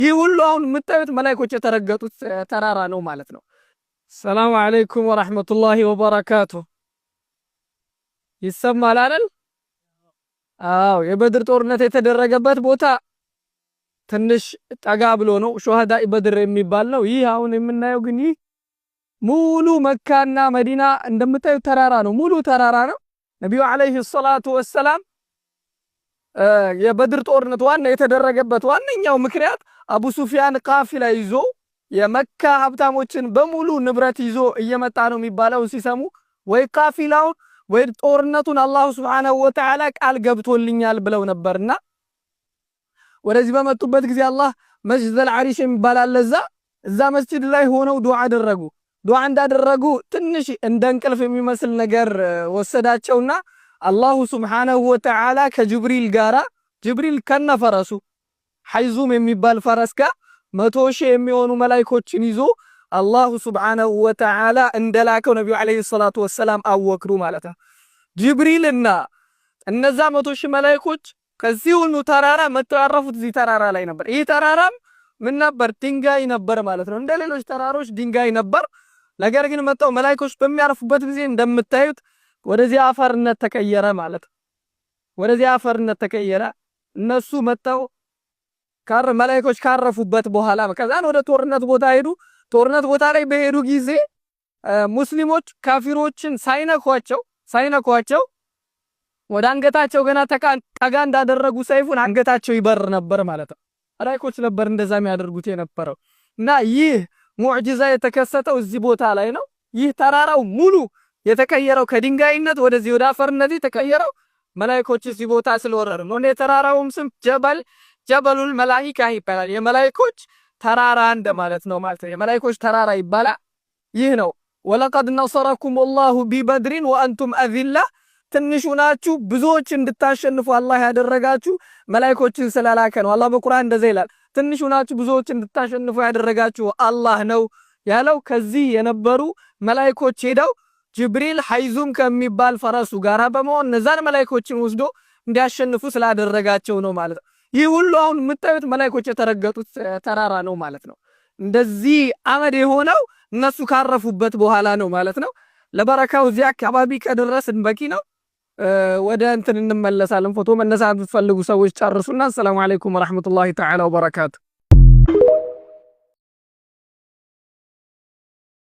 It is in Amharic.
ይህ ሁሉ አሁን የምታዩት መላእክቶች የተረገጡት ተራራ ነው ማለት ነው። ሰላም አለይኩም ወራህመቱላሂ ወበረካቱ። ይሰማል አይደል? አዎ፣ የበድር ጦርነት የተደረገበት ቦታ ትንሽ ጠጋ ብሎ ነው። ሹሃዳ በድር የሚባል ነው። ይህ አሁን የምናየው ግን ይህ ሙሉ መካና መዲና እንደምታዩት ተራራ ነው። ሙሉ ተራራ ነው። ነቢዩ ዓለይሂ ሰላቱ ወሰላም የበድር ጦርነት ዋና የተደረገበት ዋነኛው ምክንያት አቡ ሱፊያን ቃፊላ ይዞ የመካ ሀብታሞችን በሙሉ ንብረት ይዞ እየመጣ ነው የሚባለው ሲሰሙ ወይ ቃፊላውን ወይ ጦርነቱን አላሁ ሱብሓነሁ ወተዓላ ቃል ገብቶልኛል ብለው ነበርና ወደዚህ በመጡበት ጊዜ አላህ መስጂድ አልዓሪሽ የሚባል አለ። እዛ መስጂድ ላይ ሆነው ዱዓ አደረጉ። ዱዓ እንዳደረጉ ትንሽ እንደ እንቅልፍ የሚመስል ነገር ወሰዳቸውና አላሁ ሱብሓነሁ ወተዓላ ከጅብሪል ጋራ፣ ጅብሪል ከነፈረሱ ሐይዙም የሚባል ፈረስ ጋር 100,000 የሚሆኑ መላይኮችን ይዞ አላሁ ሱብሓነሁ ወተዓላ እንደላከው ነቢዩ ዓለይሂ ሰላቱ ወሰላም አወክሩ ማለት ነው። ጅብሪልና እነዛ 100,000 መላይኮች ከዚህ ሁሉ ተራራ መጥተው ያረፉት እዚህ ተራራ ላይ ነበር። ይህ ተራራም ምን ነበር? ድንጋይ ነበር ማለት ነው። እንደ ሌሎች ተራሮች ድንጋይ ነበር። ነገር ግን መጥተው መላይኮች በሚያርፉበት ጊዜ እንደምታዩት ወደዚህ አፈርነት ተቀየረ ማለት ነው። ወደዚህ አፈርነት ተቀየረ። እነሱ መጥተው መላይኮች ካረፉበት በኋላ ከዛን ወደ ጦርነት ቦታ ሄዱ። ጦርነት ቦታ ላይ በሄዱ ጊዜ ሙስሊሞች ካፊሮችን ሳይነኳቸው ወደ አንገታቸው ገና ጠጋ እንዳደረጉ ሰይፉን አንገታቸው ይበር ነበር ማለት ነው። መላይኮች ነበር እንደዛ የሚያደርጉት የነበረው እና ይህ ሙዕጂዛ የተከሰተው እዚህ ቦታ ላይ ነው። ይህ ተራራው ሙሉ የተቀየረው ከድንጋይነት ወደዚህ ወደ አፈርነት የተቀየረው መላይኮች እዚህ ቦታ ስለወረሩ ነው። የተራራውም ስም ጀበሉል መላኢካ ይባላል። የመላይኮች ተራራ እንደማለት ነው ማለት ነው። የመላይኮች ተራራ ይባላል። ይህ ነው ወለቀድ ነሰረኩም አላሁ ቢበድሪን ወአንቱም አዚላ፣ ትንሹ ናችሁ ብዙዎች እንድታሸንፉ አላህ ያደረጋችሁ መላይኮችን ስለላከ ነው። አላህ በቁርአን እንደዛ ይላል። ትንሹ ናችሁ ብዙዎች እንድታሸንፉ ያደረጋችሁ አላህ ነው ያለው። ከዚህ የነበሩ መላይኮች ሄደው ጅብሪል ሐይዙም ከሚባል ፈረሱ ጋራ በመሆን እነዛን መላይኮችን ወስዶ እንዲያሸንፉ ስላደረጋቸው ነው ማለት ነው። ይህ ሁሉ አሁን የምታዩት መላይኮች የተረገጡት ተራራ ነው ማለት ነው። እንደዚህ አመድ የሆነው እነሱ ካረፉበት በኋላ ነው ማለት ነው። ለበረካው እዚህ አካባቢ ከደረስን በቂ ነው። ወደ እንትን እንመለሳለን። ፎቶ መነሳት የምትፈልጉ ሰዎች ጨርሱና፣ አሰላሙ አለይኩም ወራህመቱላሂ ተዓላ ወበረካቱ።